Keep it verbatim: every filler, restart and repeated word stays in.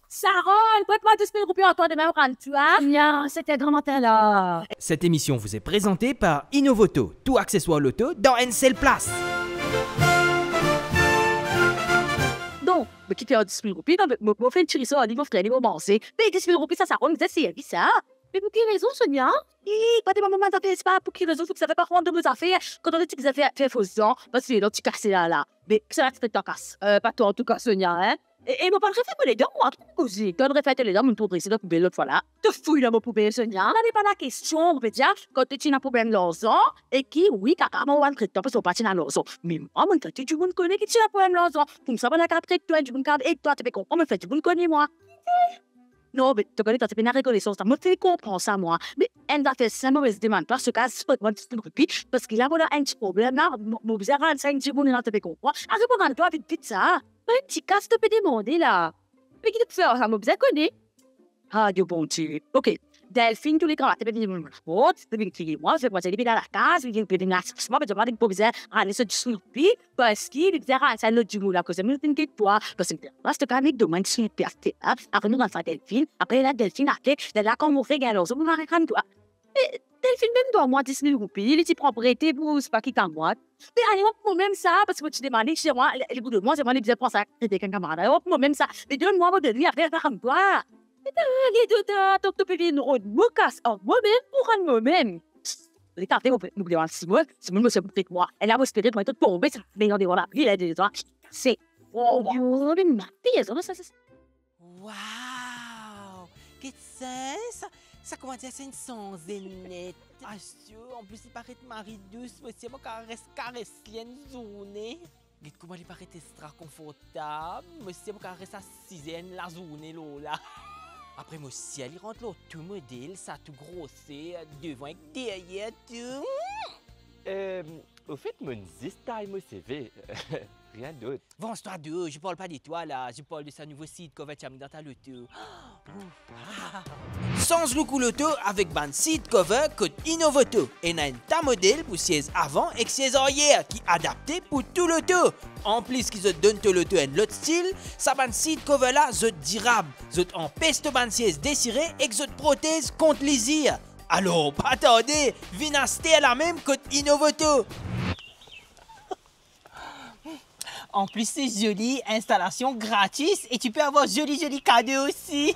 Sharon, pret mwa dis mil roupi, Antoine, demin mo rann twa. Sonia, se te gran matin la. Cette émission vous est présentée par Innovoto, tout accessoire loto dans une seule place. Donk, mo kit ar dis mil roupi, non, mo, mo fer enn ti riso ar li, mo fre li, mo manze. Me dis mil roupi sa, Sharon, bizin servi sa. Me pou ki rezon, Sonia? E, pa demann mwa zafer, se pa pou ki rezon, fok saver pa rant dan mo zafer. Kan to ti bizin fer, fer fos dan, parski dan ti kase la, la. Me sa la, ti pe kas. Euh, pa twa, antouka, Sonia, hein? E, e mo pa'nn refer mo ledan, mwa, ki koze? Kan to refer to ledan, mo'nn trouv li dan poubel lot fwa la. To fouy dan mo poubel, Sonia. La, se pa la kestion, mo pe dir, kan to ti ena problem larzan, e ki, wi, kaka, mo pa'nn tret twa, parski mo pa ti ena larzan. Me mwa, mo'nn fer dimoun kone ki ti ena problem larzan. Koumsa, mo'nn kapav tret twa, dimoun kapav ed twa, to pe konpran, mo'nn fer dimoun kone mwa. Non, me to kone, to ti pena rekonesans la. Mo finn konpran sa, mwa. Me enn zafer sinp, mo bizin demann twa, so kas, pran dis mil roupi, parski la, mo ena enn ti problem la, mo, mo bizin rann sa enn dimoun la, to pe konpran. Ariv pou rann twa vit, vit sa. Pa enn ti kas to pe demande la. Me ki to pou fer sa, mo bizin kone. Ayo Bondie. Ok. Delphine, tou le gran matin, pe vinn mo laport, pe vinn kriye mwa, fer mwa dir li pe dan lakaz, li vinn, pe vinn asas mwa, pe dir mwa li pou bizin rann so dis mil roupi, parski li bizin rann sa lot dimoun la, koze mo vinn get twa, parski mo pas to kane domann si pe aste la, apre nou rann sa Delphine, apre la Delphine apre, la, la kan mo regagn larzan, mo rann twa. Me Delphine mem donn mwa dis mil roupi, li ti pran prete pou, se pa ki kamwad. Me ale, mo pou mwa mem sa, parski mo ti demann li, se mwa, li, li pou donn mwa, se mwa, li bizin pran sa, prete enn kamarad. Ale, mo pou mwa mem sa. Me donn mwa, mo donn li, apre, rann twa. Eta, ale, to, to, to, to pe vinn rod mo kas ar mwa mem pou rann mwa mem. Li ta pe, mo pe, mo pe demann Simon, Simon, mo sel pou tret mwa. E la, mo espere mwa to tonbe, sa, me dan devan lapli, la, de twa. Se, oh, oh, oh, me mapi, sa, sa, sa. Wow! Get sa, sa, sa koumadir enn sanze net. Asyo, anplis li paret mari dous, mo sir mo kapav res kares li enn zourne. Get kouma li paret extra konfortab, mo sir mo kapav res asize enn lazourne lor la. Apre mo sir li rant lor tou model, sa tou groser, devan ek deryer tou. Ehm, ofet, mo'nn zis tay mo seve, rien d'autre. Venge-toi d'eux, je parle pas de toi là, je parle de sa nouvo seat cover ti amenn dan ta loto. Sanz look ou loto avek bann seat cover kot Innovoto. Ena enn ta model pou siez avan ek siez aryer ki adapte pou tou loto. Anplis ki zot donn to loto enn lot stil, sa bann seat cover la zot dirab, zot anpes to bann siez desire ek zot protez kont lizir. Alor, pa tarde, vinn aster lamem kot Innovoto. En plus, c'est joli, installation gratuite et tu peux avoir joli, joli cadeau aussi.